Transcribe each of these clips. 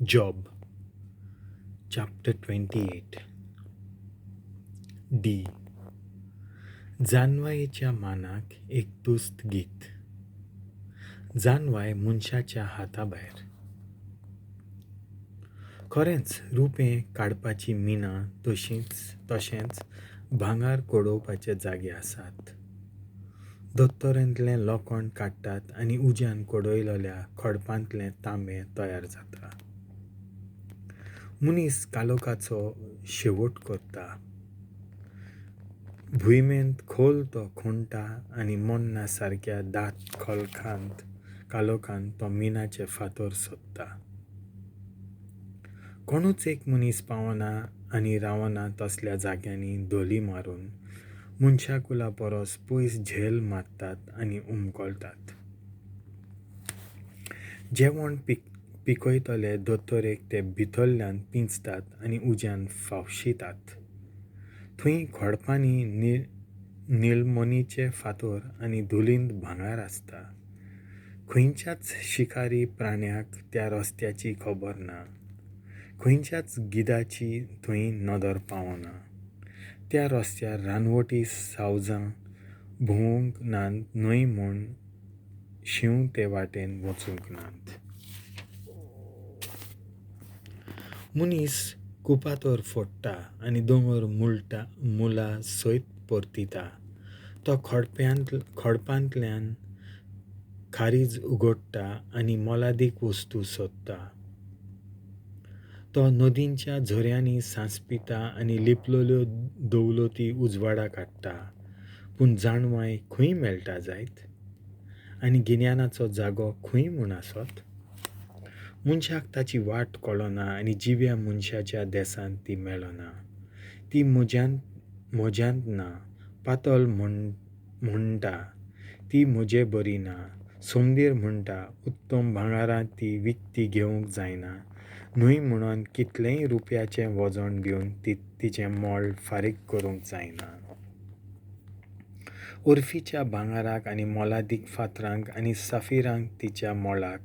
Job chapter 28 D. जानवायेच्या मानाक एक तुस्त गीत. जानवाय मनशाच्या हाता भायर. खरेंच रुपें काडपाचीं मिनां तशेंच भांगर कडोवपाचे जागे आसात. दोतोरेंतलें लोखण काडटात आनी उज्यान कडयलेल्या खडपांतलें तांबें तयार जाता. मनीस कालोखाचो शेवट करता. भुंयमेंत खोल तो खुणटा आनी मोन्ना सारक्या दाट कालोखांत तो मिनाचे फातर सोदता. कोणूच एक मनीस पावना आनी रावना तसल्या जाग्यांनी धोली मारून मनशाकुला परस पयस झेल मारतात आनी उमकळटात. जेवण पिकयतले दोतोरेक ते भितरल्यान पिंजतात आनी उज्यान फाफशितात. थंय खडपांनी निळमणीचे फातर आनी धुलींत भांगर आसता. खंयच्याच शिकारी प्राण्याक त्या रस्त्याची खबर ना. खंयच्याच गिदाची थंय नदर पावना. त्या रस्त्यार रानवटी सावजां भोंवूंक नात न्हय म्हूण शींव ते वाटेन वचूंक नात. मनीस कुपातोर फोडटा आनी दोंगर मुळा सयत परतिता. तो खडपांतल्यान खारीज उगडटा आनी मोलादीक वस्तू सोदता. तो नदींच्या झऱ्यांनी सांसपिता आनी लिपलेल्यो दौलती उजवाडा काडटा. पूण जाणवाय खंय मेळटा जायत? आनी गिन्यानाचो जागो खंय म्हूण आसत? मनशाक ताची वाट कळना आनी जिव्या मनशाच्या देसांत ती मेळना. ती म्हज्यांत ना. पातळ म्हणटा, ती म्हजे बरी ना. सोमदीर म्हणटा, उत्तम भांगरांत ती विकती घेवंक जायना. न्हय म्हणून कितलेंय रुपयाचें वजन दिवन तिचें मोल फारीक करूंक जायना. उर्फीच्या भांगराक आनी मोलादीक फातरांक आनी साफिरांक तिच्या मोलाक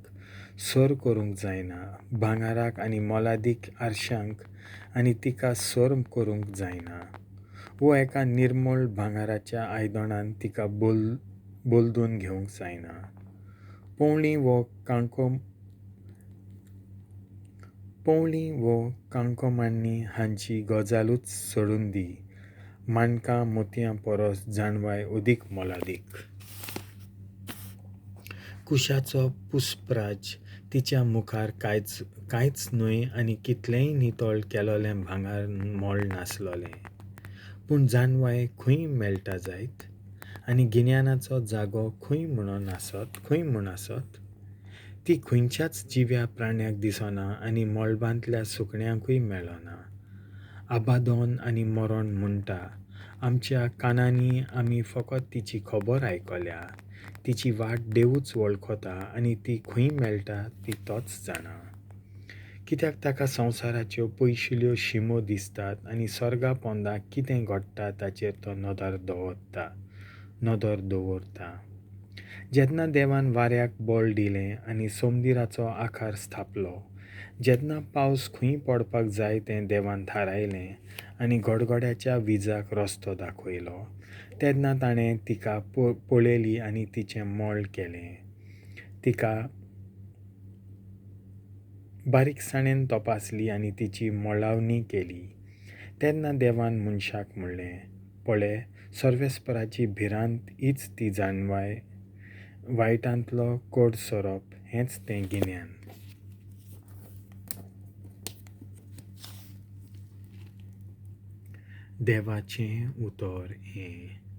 सर करूंक जायना. भांगराक आनी मोलादीक आरशांक आनी तिका सर करूंक जायना. वो एका निर्मळ भांगराच्या आयदनान तिका बलदून घेवंक जायना. पोवळी वो कांकोमांनी हांची गजालूच सोडून दी. माणकां मोतयां परस जाणवाय अदीक मोलादीक. कुशाचो पुष्पराज तिच्या मुखार कांयच न्हय आनी कितलेंय नितळ केलोलें भांगर मोल नासलोलें. पूण जाणवाय खंय मेळटा जायत? आनी गिन्यानाचो जागो खंय म्हूण आसत? ती खंयच्याच जिव्या प्राण्याक दिसना आनी मळबांतल्या सुकण्यांकूय मेळना. आबादोन आनी मरण म्हणटा, आमच्या कानांनी आमी फकत तिची खबर आयकल्या. तिची वाट देवूच वळखता आनी ती खंय मेळटा ती तोच जाणा. कित्याक ताका संवसाराच्यो पयशिल्ल्यो शिमो दिसतात आनी सर्गा पोंदा कितें घडटा ताचेर तो नदर दवरता. जेन्ना देवान वाऱ्याक बळ दिलें आनी सोमदिराचो आकार स्थापलो, जेन्ना पावस खंय पडपाक जाय तें देवान थारायलें आनी गडगड्याच्या विजाक रस्तो दाखयलो, तेन्ना ताणें तिका पळयली आनी तिचें मोल केलें. तिका बारीकसाणेन तपासली आनी तिची मोलावणी केली. तेन्ना देवान मनशाक म्हणलें, पळय, सर्वेस्पराची भिरांत हीच ती जाणवाय, वायटांतलो कोड सोरप हेंच तें गिन्यान. देवाचें उतर हें.